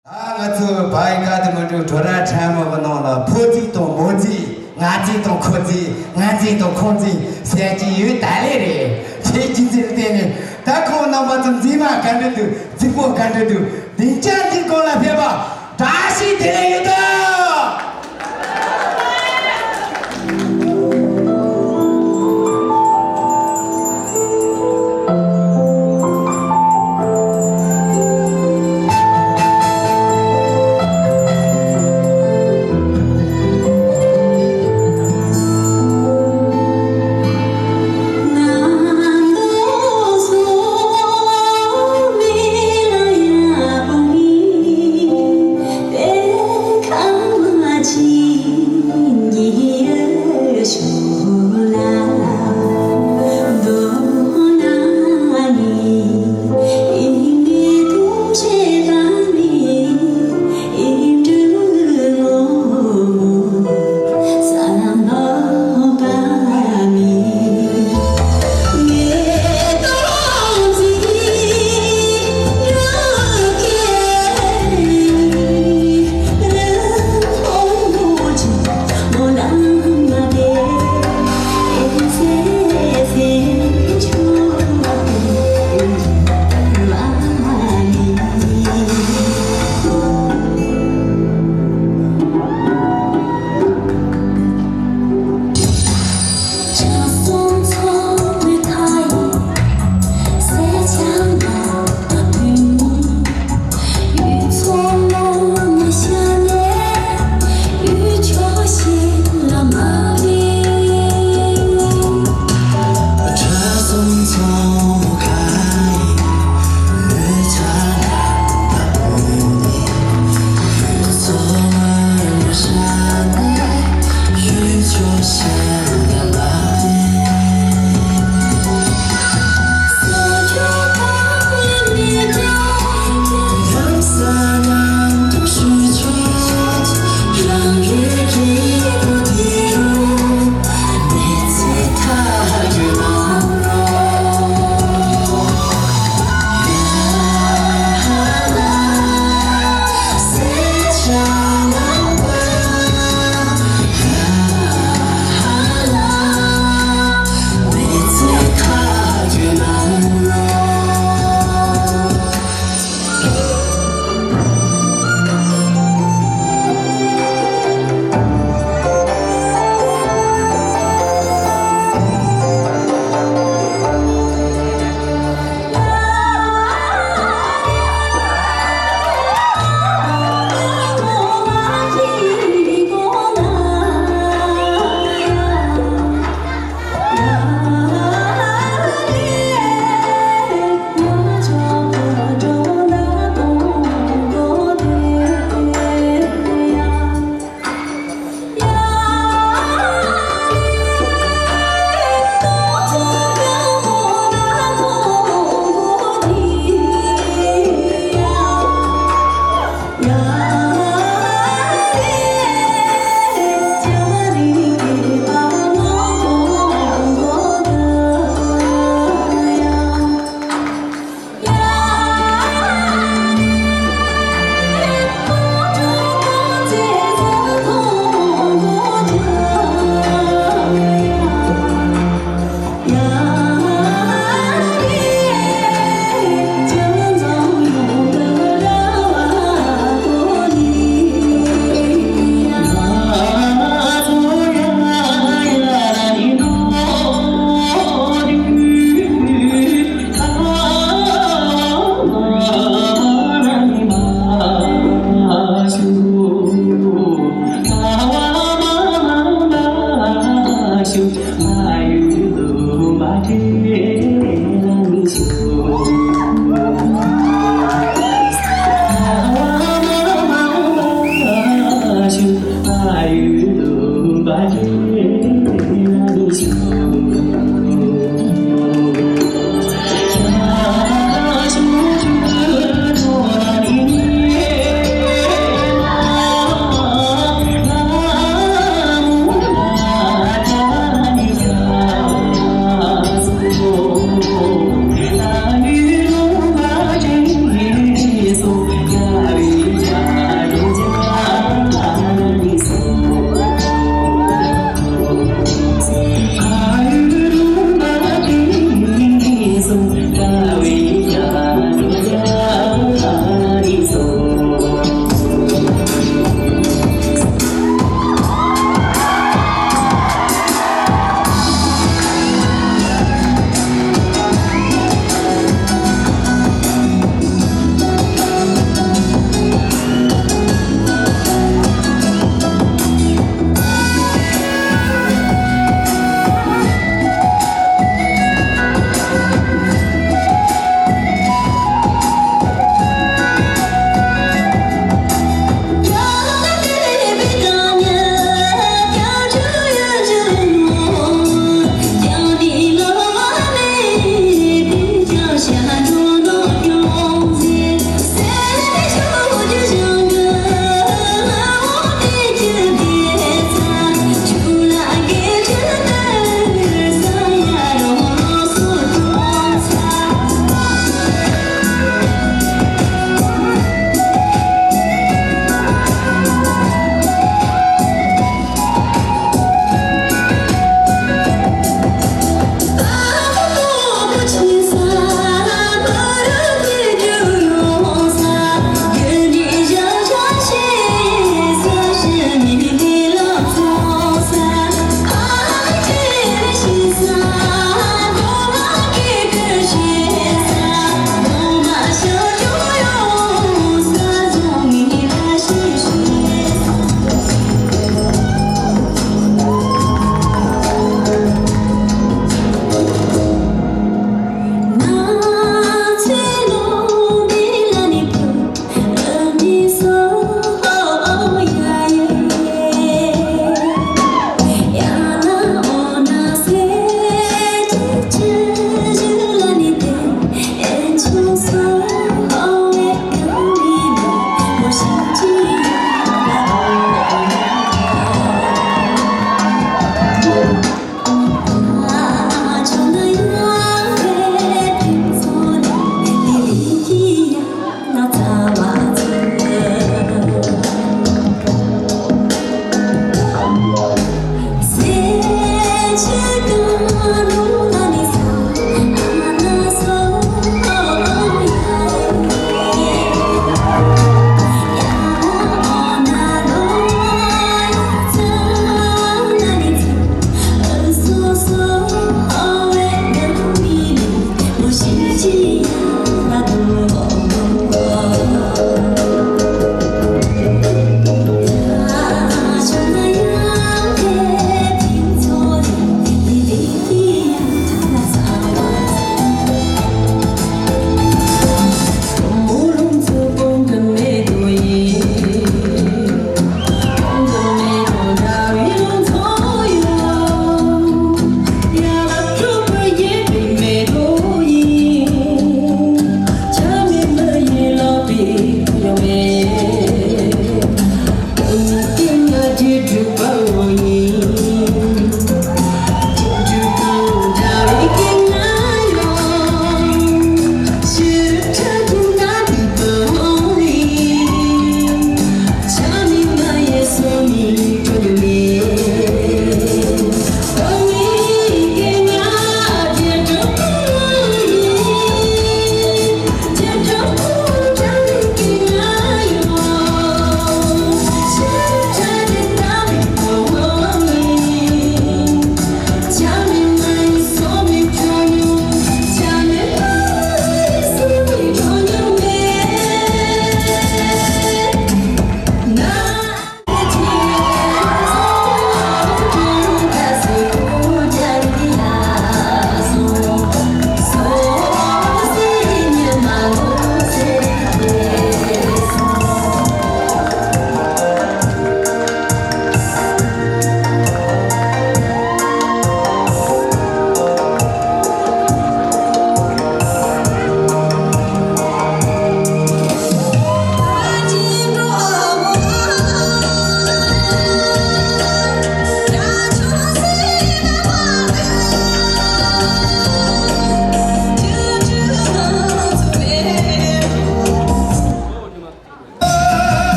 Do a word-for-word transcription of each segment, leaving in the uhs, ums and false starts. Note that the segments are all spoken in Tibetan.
ད་ང་ཚོ་བའི་ཀ་དེ་མ་འགྲོ་བྲོ་ར་ཁྲ་མོ་གི་ནང་ལ་ཕོ་རྩིས་དང་མོ་རྩིས། ང་རྩིས་དང་ཁོ་རྩིས། ང་རྩིས་དང་ཁོང་རྩིས་ཟེར་གྱི་ཡོད་ད་ལེ་རེད། ཁྱེད་ཀྱི་རྩིས་ལ་བརྟེན་ནས་ད་ཁོང་རྣམ་པ་ཚོ་རྩིས་མ་ག་འདྲ་འདུག་རྩིས་པོ་ག་འདྲ་འདུག་སྡིངས་ཆ་འདི་སྒང་ལ་ཕེབས་པ་བཀྲ་ཤིས་བདེ་ལེགས་ཡོད་དོ།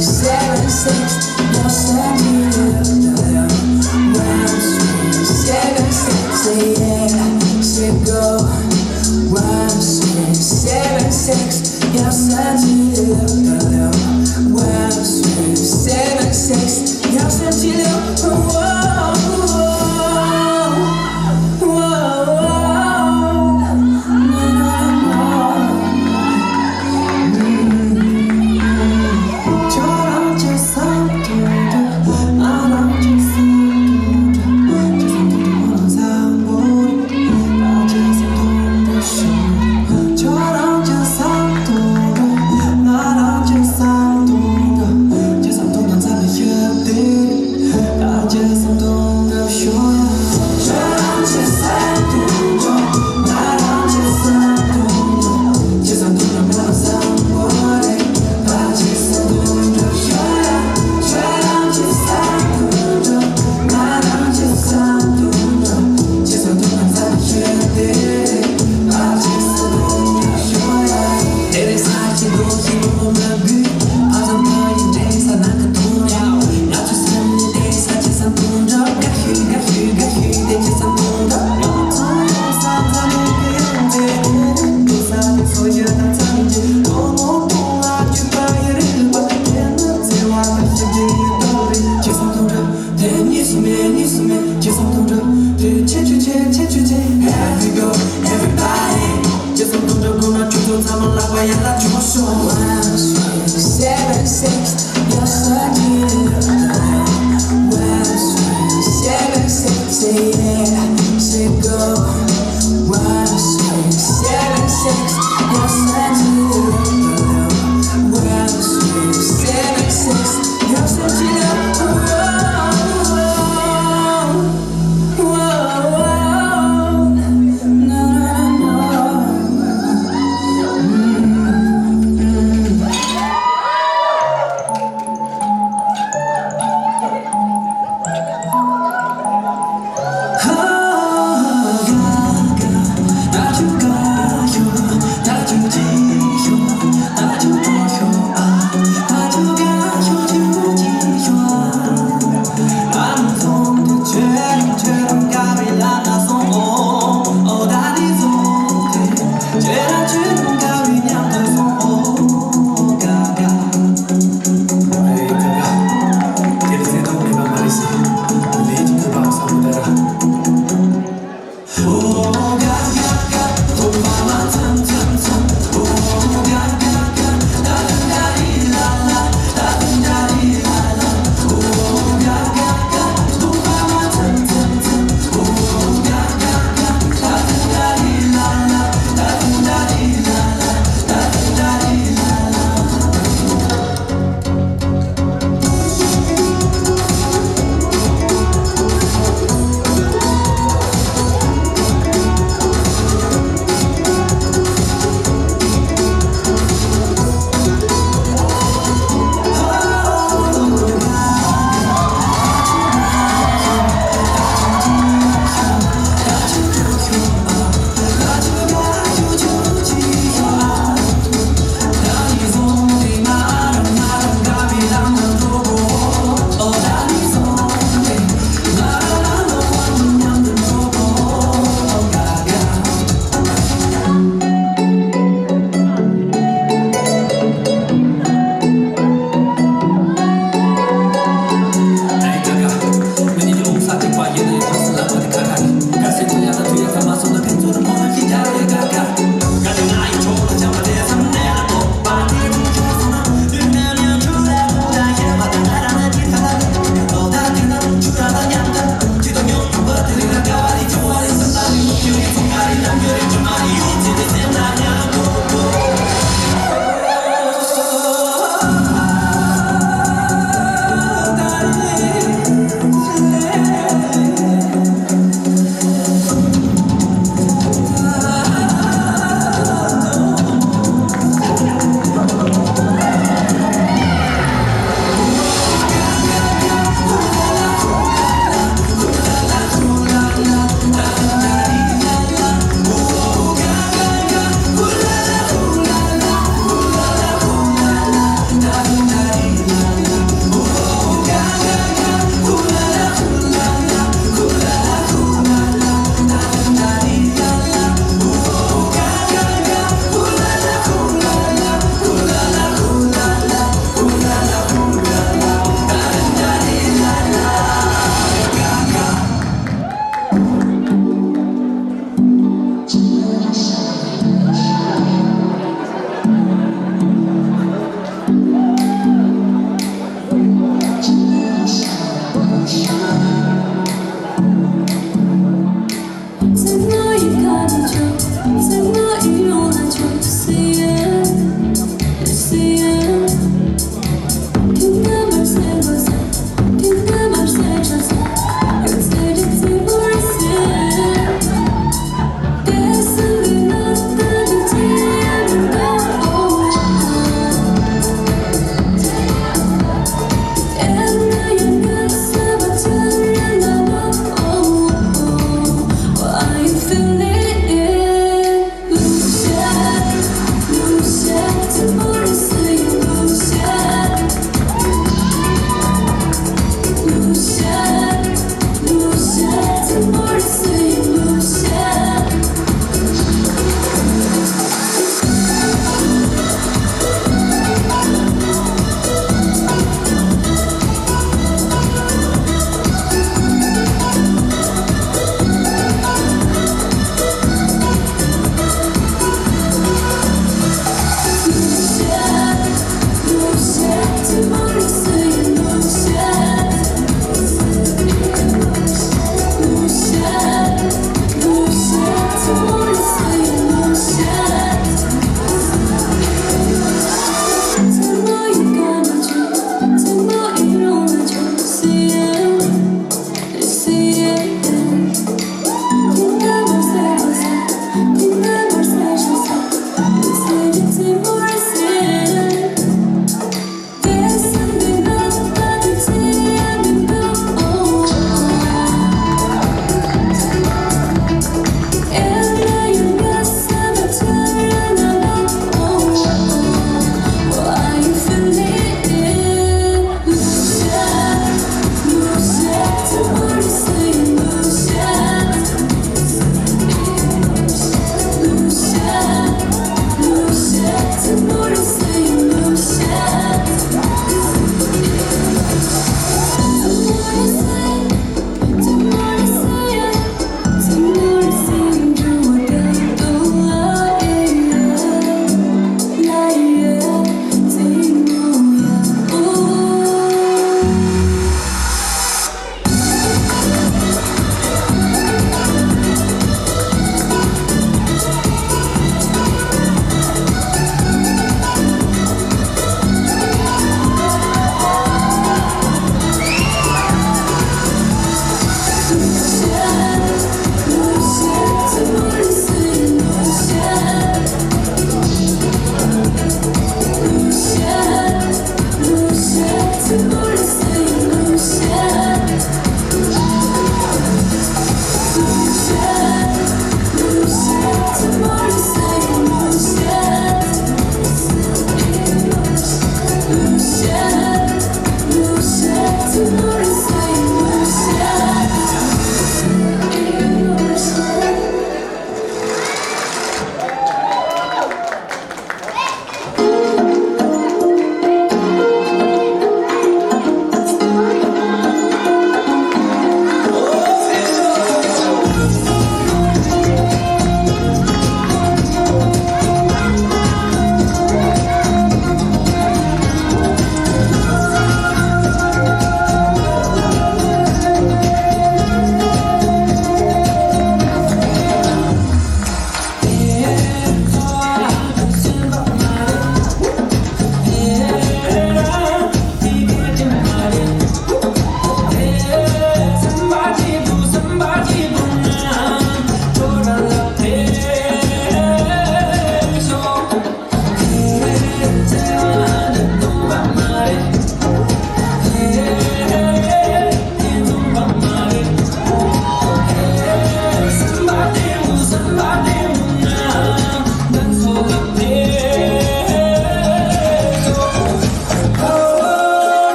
Seven six, no seven.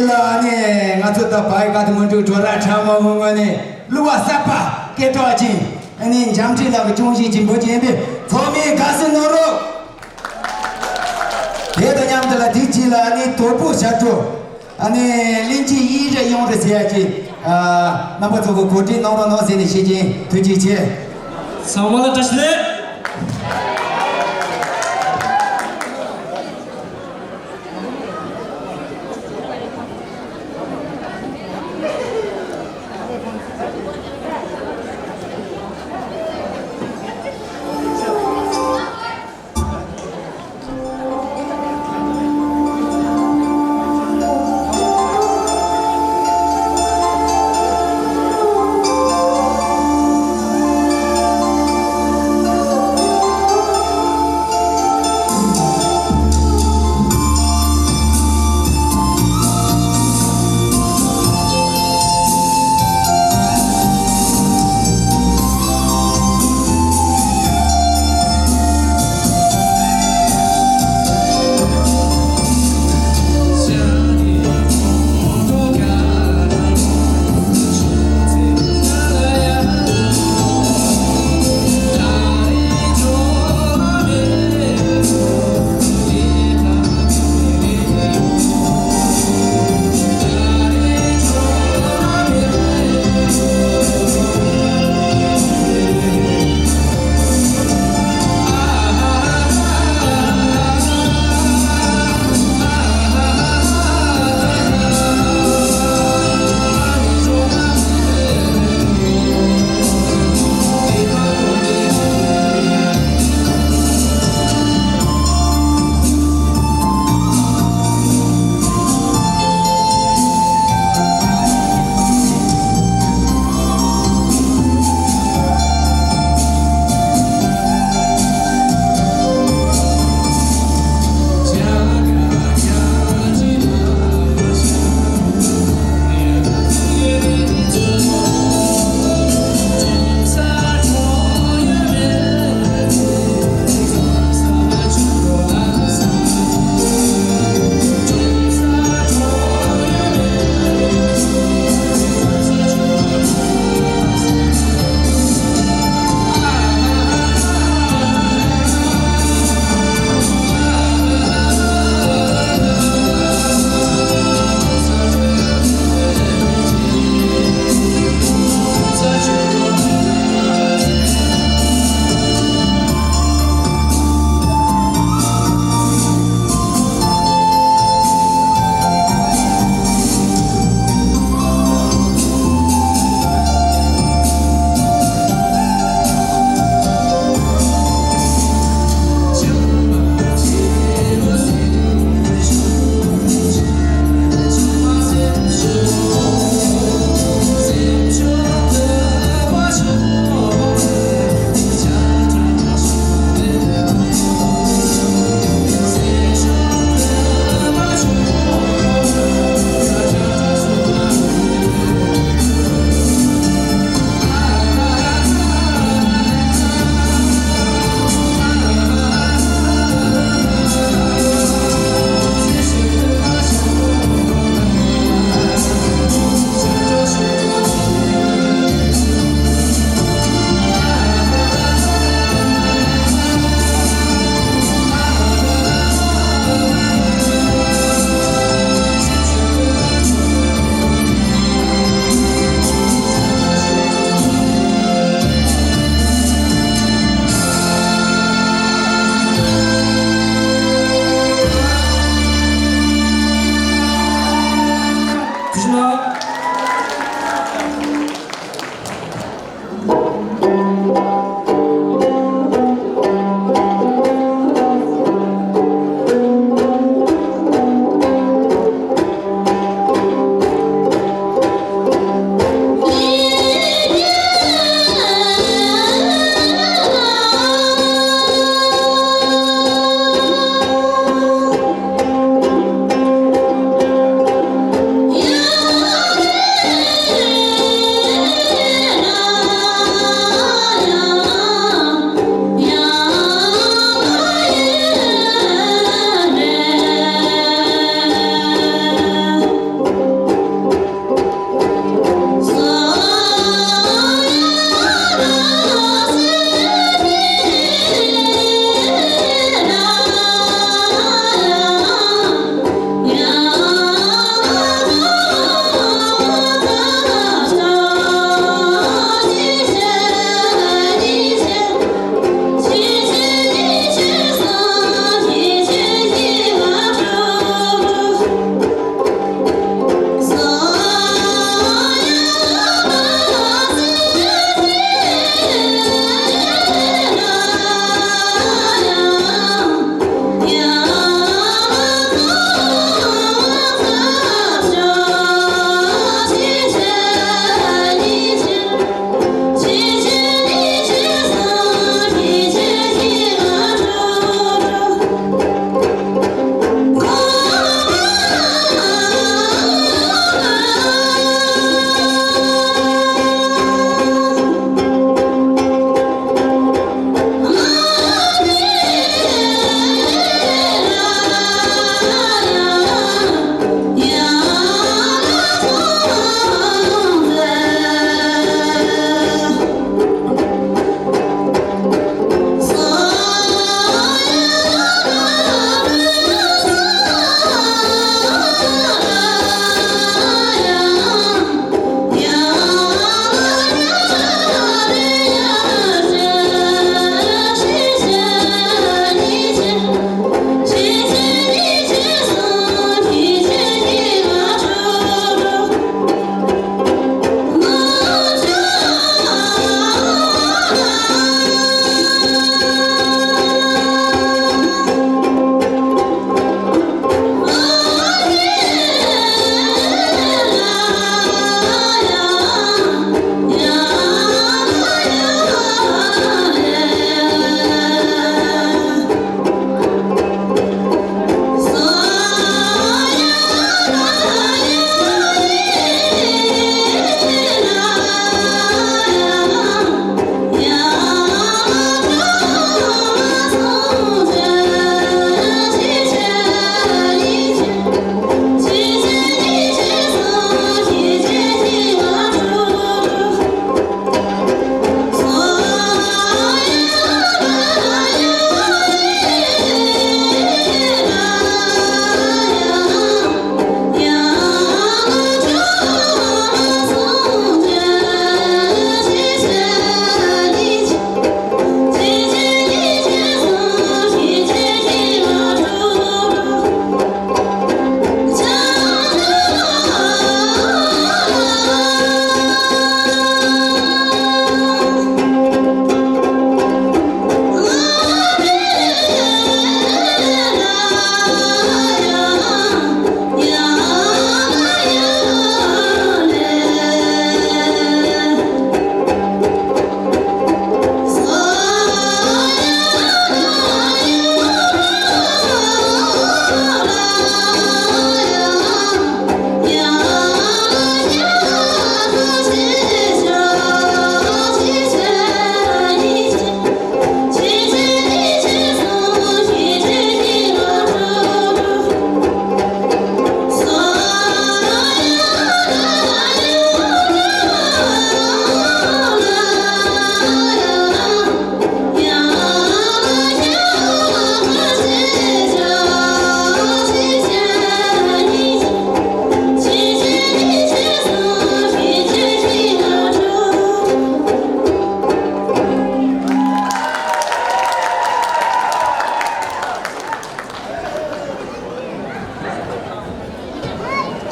ལ་ཨ་ནི་ང་ཚོ་ད་བའི་ཀ་ཏི་མན་གྲུ་གྲོ་ར་ཁྲ་མ་བུ་ངོས་ནས་གླུ་བ་གསར་པ་སྐད་གྲགས་ཅན་ཨ་ནི་འཇམ་འཕྲིན་ལགས་ཀྱི་སྐྱོང་བཞིན་གྱི་འབུ་ཅན་པའི་ཚོགས་མིའི་དགའ་བསུ་གནང་རོགས། དེ་དང་མཉམ་དུ་ལ་དེའི་རྗེས་ལ་ཨ་ནི་དོལ་པོ་ཞབས་བྲོ་ཨ་ནི་གླིང་ཆེན་དབྱིན་རི་གཡུང་རུ་ཟེར་ཡ་ཅིག་ཨ་རྣམ་པ་ཚོ་གི་གོ་སྒྲིག་གནང་རོགས་གནང་ཟེར་ནས་ཞུ་རྒྱུ་ཡིན། ཐུགས་རྗེ་ཆེ། ཚང་མ་ལ་བཀྲ་ཤིས་བདེ་ལེགས།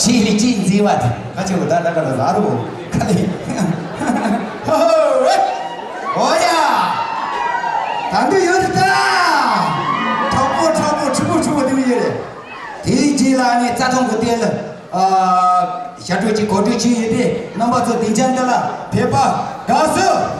ཆེས་ལས་ཆེས་མཛེས་པ་དེ་ག་ཆེ་བོ་ད་ད་ག་ད་ཟ་རུ་ཁ་ལེ། ཧོ་ཧོ་ཝེ། ཨོ་ཡ། ད་འདི་ཡོད་ད། དྲག་པོ་དྲག་པོ་ཁྲི་པོ་ཁྲི་པོ་དེ་མི་ཡོད་རེད། དེའི་རྗེས་ལ་ནི་རྩྭ་ཐང་གི་རྟེན་ལ། ཨ། ཞབས་བྲོ་གཅིག་གོ་སྒྲིག་བྱས་ཡོད་དེ་རྣམ་པ་ཚོ་སྡིངས་ཆ་འདི་ལ་ཕེབས་པ་དགའ་བསུ།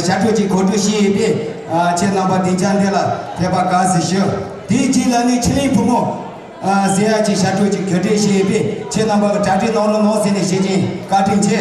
ཞབས་བྲོ་ཅིག་གོ་སྒྲིག་བྱས་ཡོད་པས། ཁྱེད་རྣམ་པ་སྡིངས་ཆ་འདི་ལ་ཕེབས་པར་དགའ་བསུ་ཞུ། དེའི་རྗེས་ལ་ནི་ཆི་ལིང་བུ་མོ་ཟེར་ཡ་ཅིག་ཞབས་བྲོ་ཅིག་གོ་སྒྲིག་བྱས་ཡོད་པས། ཁྱེད་རྣམ་པ་གིས་གྲ་སྒྲིག་གནང་རོགས་གནང་ཟེར་ནས་ཞུ་རྒྱུ་ཡིན། བཀའ་དྲིན་ཆེ།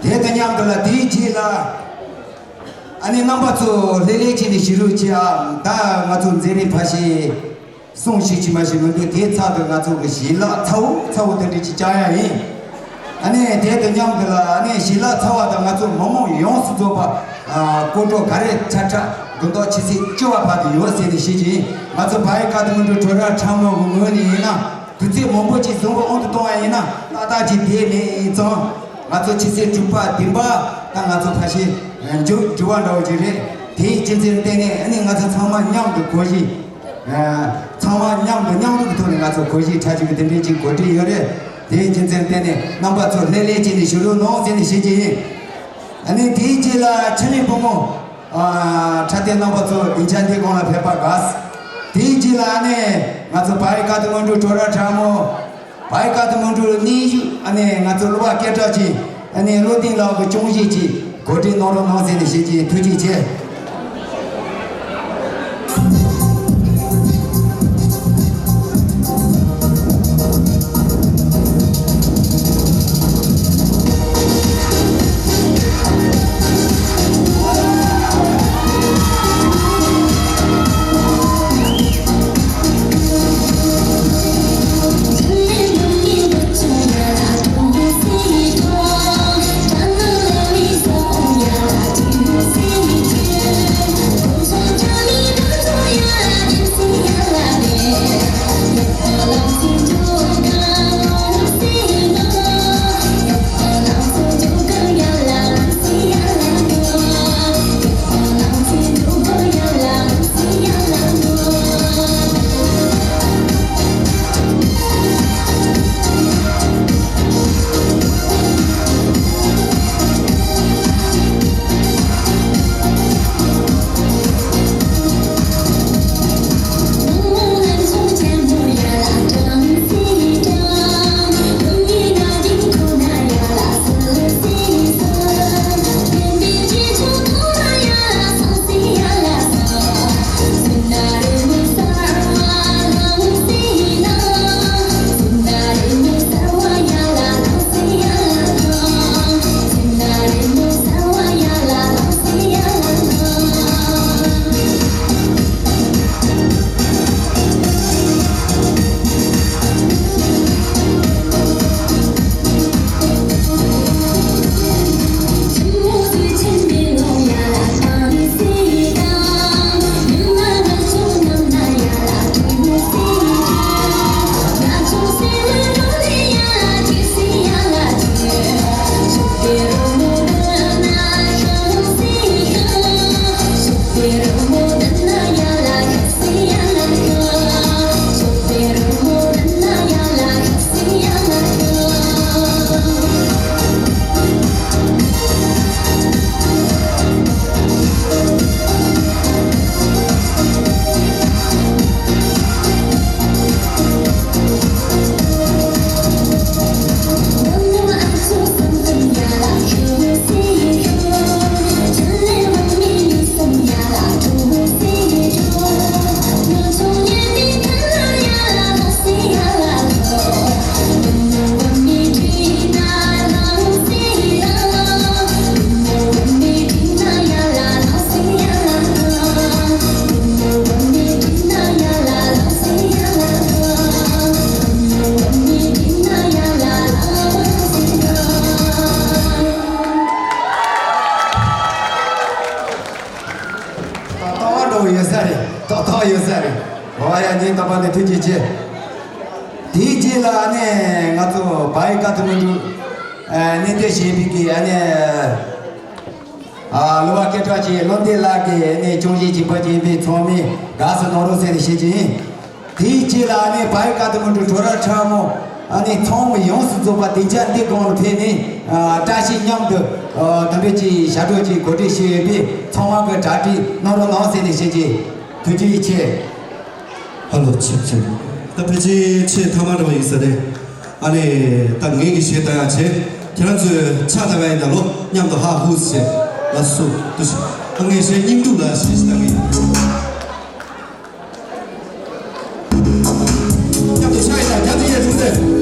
དེ་དང་མཉམ་དུ་ལ་དེའི་རྗེས་ལ། ཨ་ནི་རྣམ་པ་ཚོ་ལྷོད་ལྷོད་བྱས་ནས་བཞུགས་རོགས་བྱེད་ཨ། ད་ང་ཚོ་མཛད་རིམ་ཕལ་ཆེར་གསུང་ཞིག་བྱེད་མ་ཞིག་མི་འདུག་དེའི་ཚབ་ཏུ་ང་ཚོ་གི་ཞལ་ལག་ཚ་བོ་ཚ་བོ་དེ་འདྲ་ཅིག་བཅར་ཡ་ཡིན། ཨ་ནི་དེ་དང་མཉམ་དུ་ལ་ཨ་ནི་ཞལ་ལག་ཚ་བ་དང་ང་ཚོ་མི་མང་ཡོངས་སུ་རྫོགས་པ། ཨ། སྐོར་བྲོ་ག་རེ་ཆ་ཆ་དགུ་ཐོག་ཆུ་ཚོད་བཅུ་བ་བར་དུ་ཡོད་ཟེར་ནས་བཤད་ཀྱི་ཡིན། ང་ཚོ་བ་ཡི་ཀ་ཏི་མན་གྲུ་བྲོ་གྲྭ་ཁྲ་མོ་གི་ངོས་ནས་ཡིན་ན། དུས་ཚོད་མང་པོ་ཅིག་བཟང་པོ་དབང་དུ་གཏོང་བ་ཡིན་ན་ཏག་ཏག་ཅིག་བསྡད་མེད་ཙང་། ང་ཚོ་ཆུ་ཚོད་དྲུག་པ་བདུན་པ་ད་ང་ཚོ་ཕལ་ཆེར་མཇུག་སྒྲིལ་བ་འདྲ་བོ་ཅིག་རེད། དེའི་རྒྱུ་མཚན་བརྟེན་ནས་ཨ་ནི་ང་ཚོ་ཚང་མ་མཉམ་དུ་གོ་གཞི། ཚང་མ་མཉམ་དུ་མཉམ་རུབ་ཀྱི་ཐོག་ནས་ང་ཚོ་གོ་གཞི་ཁྲ་ཆུ་གི་དེ་འདྲའི་ཅིག་གོ་སྒྲིག་ཡོད་རེད། དེའི་རྒྱུ་མཚན་བརྟེན་ནས་རྣམ་པ་ཚོ་ལྷོད་ལྷོད་བྱས་ནས་བཞུགས་རོགས་གནང་ཟེར་ནས་བཤད་ཀྱི་ཡིན། ཨ་ནི་དེའི་རྗེས་ལ་ཆི་ལིང་བུ་མོ། ཨ། ཁྲ་རྟེན་རྣམ་པ་ཚོ་སྡིངས་ཆ་འདིའི་སྒང་ལ་ཕེབས་པར་དགའ། དེའི་རྗེས་ལ་ཨ་ནི་ང་ཚོ་བ་ཡི་ཀ་ཏི་མན་གྲུ་བྲོ་གྲྭ་ཁྲ་མོ། བ་ཡི་ཀ་ཏི་མན་གྲུ་གནས་བཞུགས་ཨ་ནི་ང་ཚོ་གླུ་བ་སྐད་གྲགས་ཅན་ཨ་ནི་བློ་ལྡན་ལགས་ཀྱི་རྐྱང་གཞས་ཅིག་གོ་སྒྲིག་གནང་རོགས་གནང་ཟེར་ནས་བཤད་ཀྱི་ཡིན། ཐུགས་རྗེ་ཆེ། ཨོ་ཡ། ཉིན་རྟག་པར་ནས་ཐུགས་རྗེ་ཆེ། དེའི་རྗེས་ལ་ཨ་ནི་ང་ཚོ་བའི་ཀ་ཐ་མན་གྲུ་ཨ་གནས་སྡོད་བྱེད་པའི་གི་ཨ་ནི་ཨ་གླུ་བ་སྐད་གྲགས་ཅན་བློ་བདེ་ལགས་ཀྱིས་ཨ་ནི་སྐྱོང་བཞིན་བྱིས་པ་ཅན་པའི་ཚང་མས་དགའ་བསུ་གནང་རོགས་ཟེར་ནས་བཤད་ཀྱི་ཡིན། དེའི་རྗེས་ལ་ཨ་ནི་བའི་ཀ་ཐ་མན་གྲུ་བྲོ་ར་ཁྲ་མོ་ཨ་ནི་ཚང་མ་ཡོངས་སུ་རྫོགས་པ་སྡིངས་ཆ་འདི་སྒང་ལ་ཕེབས་ནས་ཨ་བཀྲ་ཤིས་མཉམ་དུ་ཨ་དམ་པའི་ཅིག་ཞབས་བྲོ་ཅིག་གོ་སྒྲིག་ཞུས་ཡོད་པས་ཚང་མ་གིས་གྲ་སྒྲིག་གནང་རོགས་གནང་ཟེར་ནས་བཤད་ཀྱི་ཡིན། ཐུགས་རྗེ་ཆེ། ཧ་ལོ། ཆེ་ཆེ། ད་ཕལ་ཆེར་ཆེས་ཐ་མ་འདྲ་བ་ཡིན་ས་རེད། ཨ་ནི་ད་ངེད་ཀྱི་གཞས་བཏང་ཡག་བྱེད། ཁྱེད་རང་ཚོས་ཕྱག་བཏང་ག་ཡིན་ད་ལོ། མཉམ་དུ་ཧ་ཧུ་ཟེར། ལགས་སོ། ཏུ་ཞིག་ཨ་ངས་གཞས་སྙིང་སྡུག་ལ་གཞས་ཤིག་བཏང་གི་ཡིན། མཉམ་དུ་ཕྱག་ཡིན་ད་རྒྱ་ཚིག་ཡས་ཐུགས་ཏེ།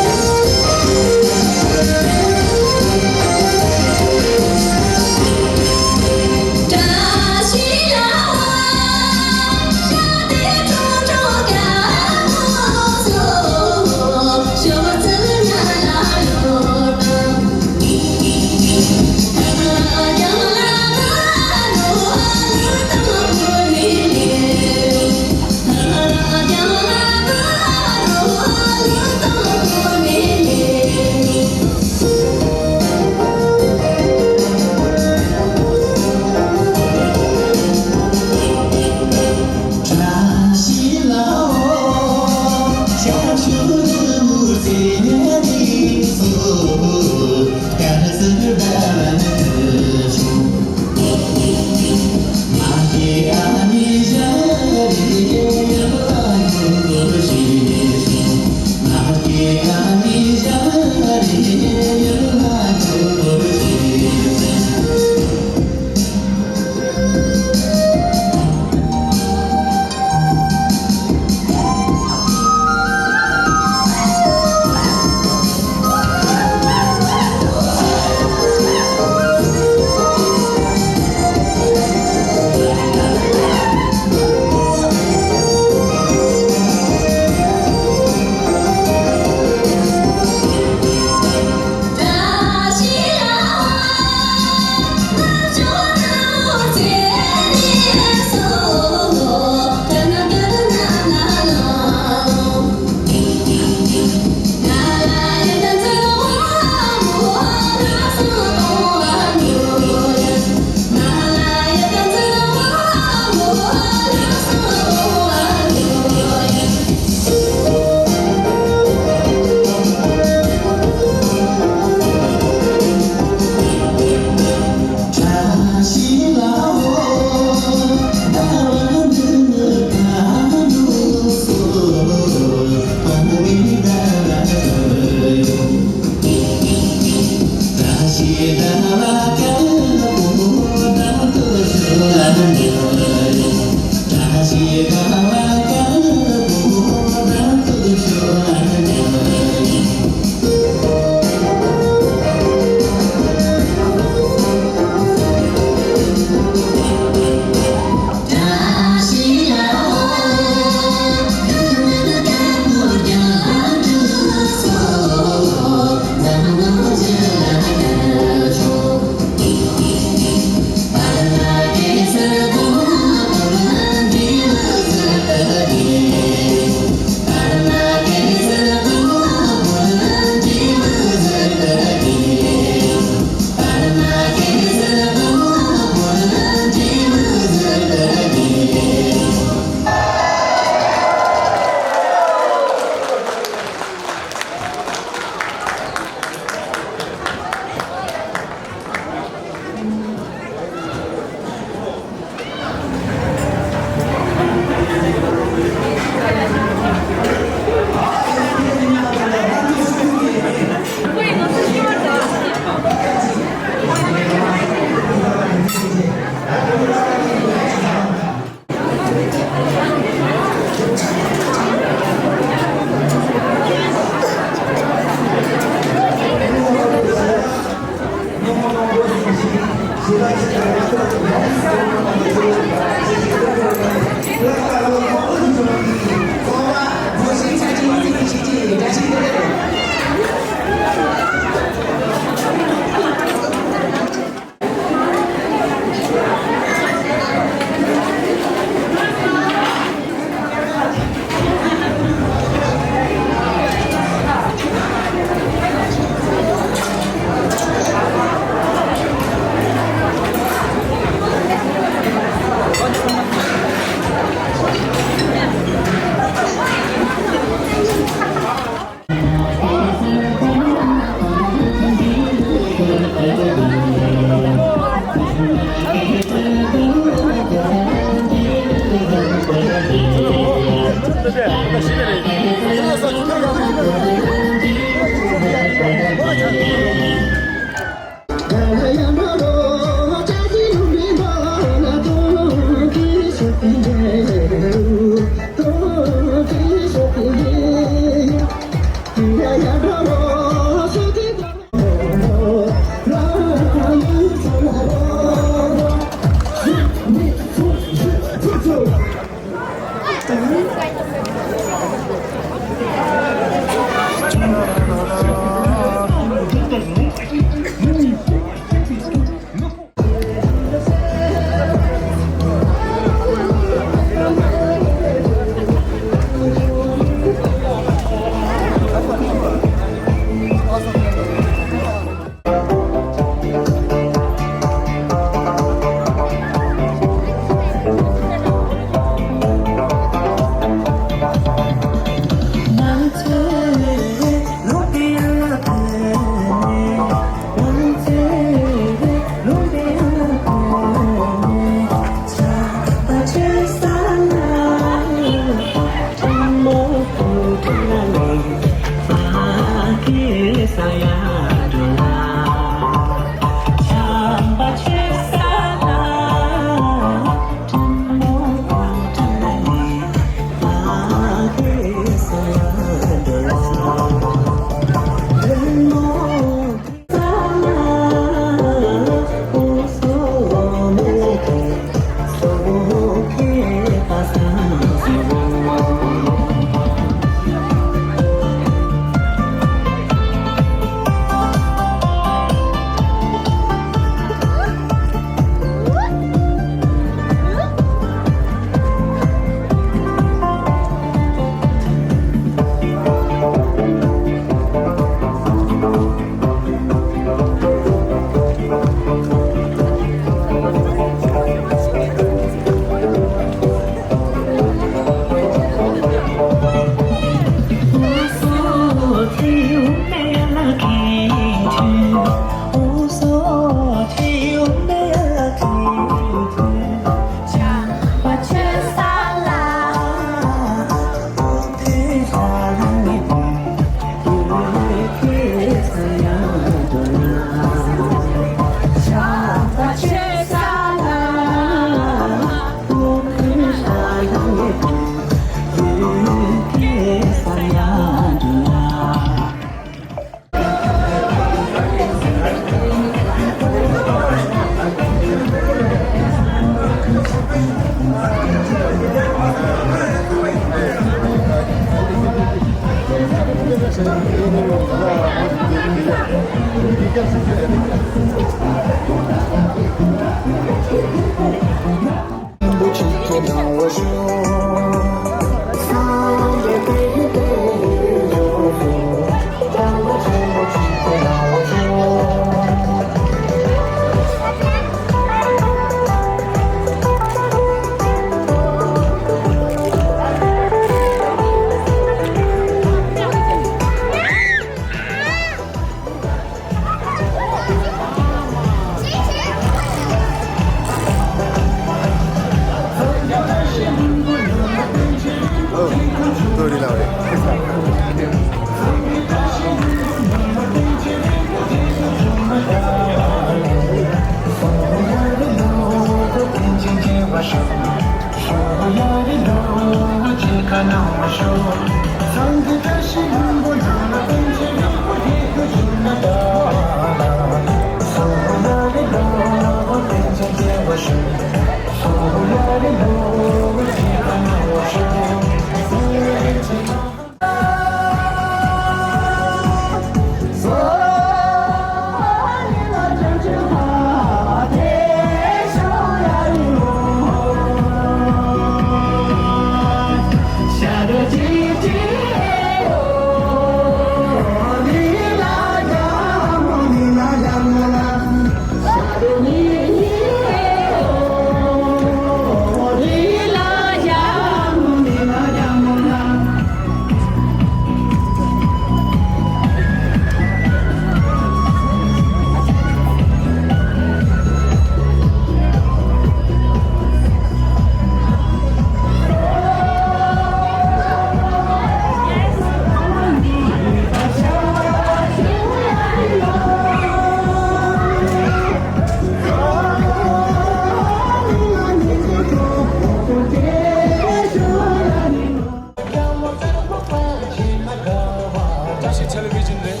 བཀྲ་ཤིས་ཊེ་ལི་ཝི་ཤན་རེད།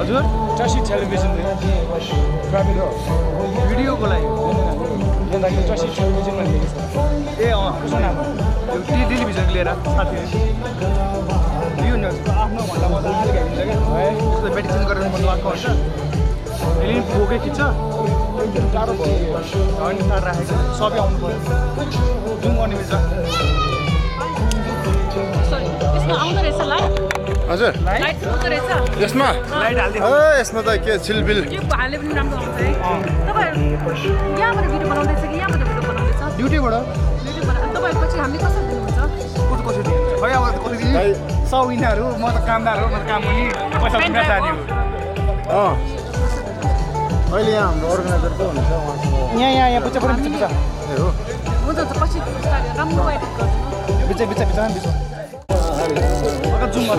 ཨ་ཅོ། བཀྲ་ཤིས་ཊེ་ལི་ཝི་ཤན་རེད། བཀྲ་ཤིས་རོ། བི་ཌི་ཡོ་གོ་ལ་ཡོད། ཡིན་ད་ཡིན་ད་ཡིན། བཀྲ་ཤིས་ཊེ་ལི་ཝི་ཤན་ལ་ཡིན། ཨེ་ཨ་ཁུ་སོ་ན་མ། ཏི་ལི་བི་ཤན་གི་ལས་ར་ས་དེ། ཡུ་ནོ་ཨ་ནོ་མ་ལ་མ་ད་ཨ་ལི་ག་ཡིན་ད་གི། ཨེ་ཁུ་སོ་བེ་ཏི་ཅིན་ག་ར་མ་ལ་ཁོ་ཤ། Elin poke kicha. Ani tara hai. Sobi aun ko. Dum ani misa. Sorry. यसमा आउँदो रहेछ लाइट? हजुर। लाइट आउँदो रहेछ? यसमा? लाइट हाल्दे। ए, यसमा त के छिलबिल। के हाले पनि राम्रो आउँछ है। अँ। तपाईँ यहाँबाट भिडियो बनाउँदैछ कि यहाँबाट भिडियो बनाउँदैछ? ड्युटीबाट। ड्युटीबाट। अनि तपाईँ पछि हामीले कसरी दिनुहुन्छ? कति कसरी दिन्छ? खै अब कति दिन्छ? खै। सौ यिनीहरू, म त कामदार हो, म त काम पनि पैसा बुझ्न जाने हो। अँ। अहिले यहाँ हाम्रो अर्गनाइजर को हुनुहुन्छ उहाँसँग? यहाँ, यहाँ, यहाँ, बुझ्छ, बुझ्छ, बुझ्छ। ए, हो। हुन्छ, हुन्छ, पछि स्टार्ट राम्रो एडिट गर्नु। बुझ्छ, बुझ्छ, बुझ्छ, बुझ्छ। अगाडि जुम गर।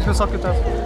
ཁྱོད་སོགས་ཀྱི་ལྟར།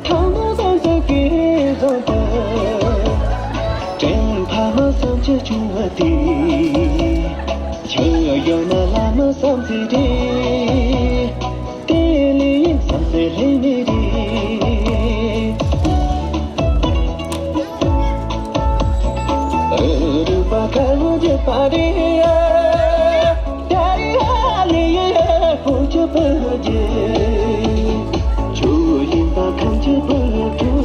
ཐང་མོ་སོང་ས་གི་བཟོ་འདུག་དྲན་ཕ་མ་བསམ་འཆར་བྱུང་བ་དེ། ཆོས་ཡོད་ན་བླ་མ་བསམ་ཚེ་རེད། དེ་ལས་ཡིན་བསམ་ཚེ་ལྷད་མེད་རེད། རུ་པ་ཁ་ལོ་རྒྱུ་པ་རེད། ཡ་ཡ་ལེ་ཡ་ཕུ་ཆུ་པུ་རྒྱུ། ཆུ་ཡིན་པ་ཁམ་ཆུ་པུ་རྒྱུ།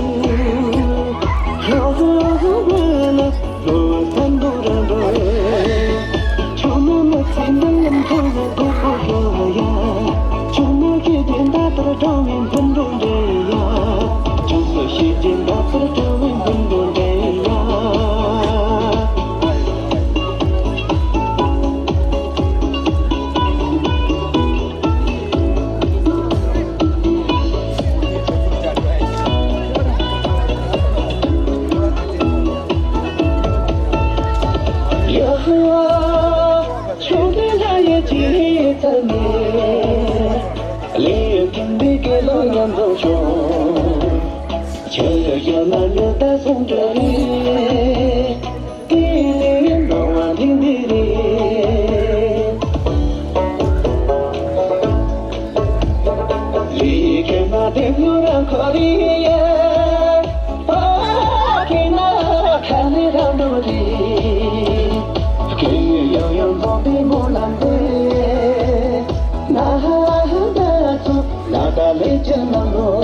ལྷོ་ལྷོ་ལྷོ་ལྷོ་ལྷོ་ལྷོ་སམ་བྷོ་ར་འགྲོ། ཆུ་མོ་མོ་ཚེ་འདི་ལམ་ཐོག་ལ་སྒོ་ཕོ་ཤོ་ཡ། ཆུ་མོ་ཤེས་ཀྱི་འདའ་ལྟར་འགྲོ་བའི་འཕུར་འགྲོ་འདྲེ་ཡ། ཆུ་མོ་ཤེས་ཀྱི་འདའ་ལྟར་འགྲོ་བའི་འཕུར་འགྲོ་འདྲེ་ཡ། ཡ་ཧ། ཆུང་དུས་ལ་ཡ་ཅི་ཚར་ནས། ལས་ཀྱིན་འདི་གའི་ལོ་ཉམས་རོ་ཤོག་ཆོས་ཡོད་ན་ཉོ་ད་སོང་འདྲ་རེད། དེ་ནས་ནོར་བ་འདི་འདི་རེད། ལས་ཀྱི་མ་དེ་ཉོ་རང་ཁོ་རེད། ཨ་ཁེ་ན་ཁ་ལེ་རང་འདྲ་རེད། ཁེ་ཡང་ཡང་འཛོམས་པའི་སྨོན་ལམ་དེ། ན་ཧ་ཧ་ད་ཚོ་ལ་ད་ལེ་ཅི་ནམ་ལོ།